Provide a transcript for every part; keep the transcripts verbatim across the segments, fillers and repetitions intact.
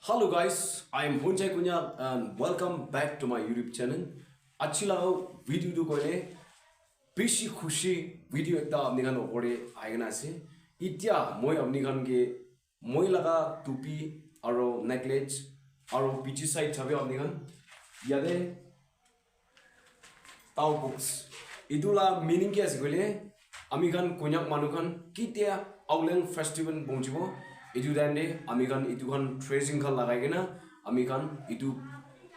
Hello guys, I am Hunjai Kunya and welcome back to my YouTube channel. Achi laga video tu koile bishi khushi video ekta apni khan opor te ahi kena ase. Itya moi apni khan ke moi laga tupi aro necklace aro piche side sabi apni khan yate Tao books. Itu la meaning ki ase koile, ami khan Konyak manu khan kitia Auleng festival bongjibo. Itu time te ami khan itu khan dressing khan lagai kena ami khan itu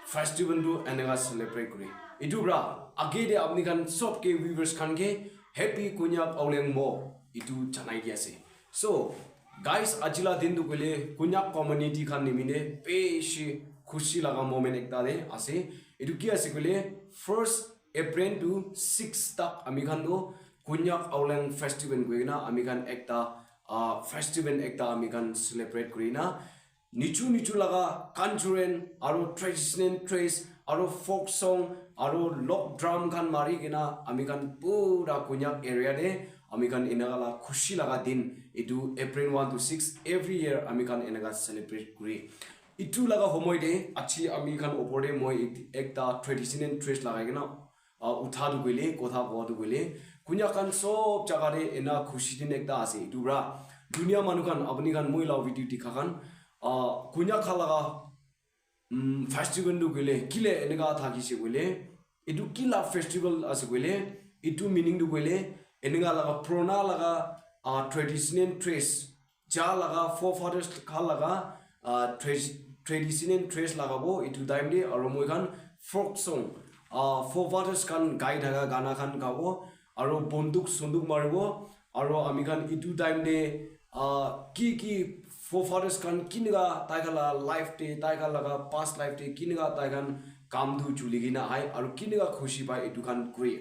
festival tu eneka celebrate kuri. Itu pra age te apni khan sob ke viewers khan ke happy Konyak Auleng mo itu janai di ase. So guys, aji la din tu koile Konyak community khan nimine bishi khushi laga moment ekta de ase. Itu ki ase koile first April to six tak ami khan tu Konyak Auleng festival koi kena ami khan ekta uh, festival ekta ami khan celebrate kuri na nichu nichu laga cultural aro traditional dress aro folk song aro log drum khan mari kena ami khan pura Konyak area de ami khan eneka la khushi laga din itu April one to six every year ami khan eneka celebrate kuri. Itu laga homoi de achi ami khan opor de moi ek- ekta traditional dress lagai kena uh, utha tu koile kotha koa tu koile Konyak khan sob jaga de ena khushi din ekta ase itu pra dunia manu khan apni khan moi la video dikha khan uh, Konyak khan laga um, festival tu koile kile eneka thakise koile itu kila festival ase koile itu meaning tu koile eneka laga purana laga uh, traditional dress ja laga forefathers khan laga uh, tra- traditional dress lagabo itu time de aro moi khan folk song uh, forefathers khan gai thaka gana khan gabo aro bonduk sonduk maribo aro ami khan itu time de uh, ki ki forefathers khan kineka tai khan la life de tai khan laga past life de kineka tai khan kam tu chuli kena ahai aro kineka khushi pai itu khan kuri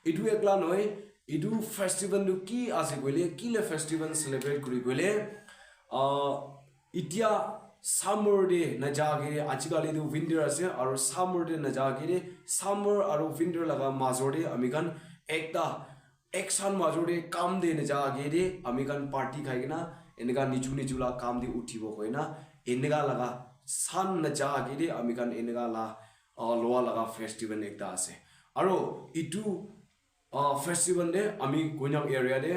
itu ekla nohoi itu festival tu ki ase koile kile festival celebrate kuri koile uh, itya summer de naja kere ajikali tu winter ase aro summer de naja kere summer aro winter laga major de ami khan ekta action major de kam de naja age de ami khan party khai kena eneka nichu nichu la kam de uthibo koi na eneka laga sun naja age de ami khan eneka la uh, loa laga festival ekta ase aro itu uh, festival de ami Konyak area de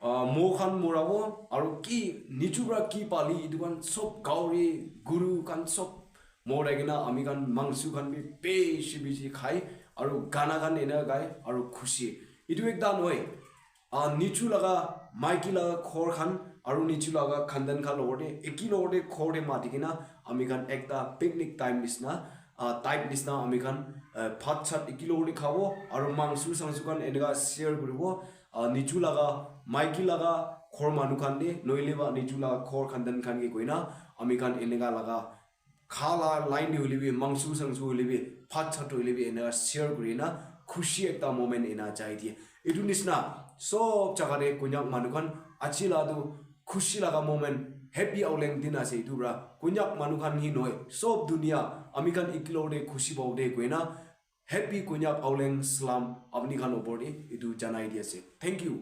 uh, mo khan morabo aro ki nichu pra ki pali itu khan sob gauri guru khan sob morai kena ami khan mangsu khan bi bishi bishi khai aro gana khan ena gai aro khushi itu ekta nohoi uh, nichu laga maiki laga khor khan aro nichu laga khandan khan logor de eki logor de khor de mati kena ami khan ekta picnic time nisna uh, type nisna ami khan uh, bhat chat eki logor de khabo aro mangsu sangsu khan eneka share kuribo uh, nichu laga maiki laga khor manu khan de noile ba nichu laga khor khandan khan ke koina ami khan eneka laga kha la line de hoile bi mangsu sangsu hoile bi bhat chat hoile bi eneka share kuri na khushi ekta moment ena jai diye itu nisna sob jaga de Konyak manu khan achi la tu khushi laga moment happy Auleng din ase itu pra Konyak manu khan hi nohoi sob dunia ami khan ekelog de khushi pabo de koina happy Konyak Auleng salam apni khan opor de itu janai di ase thank you.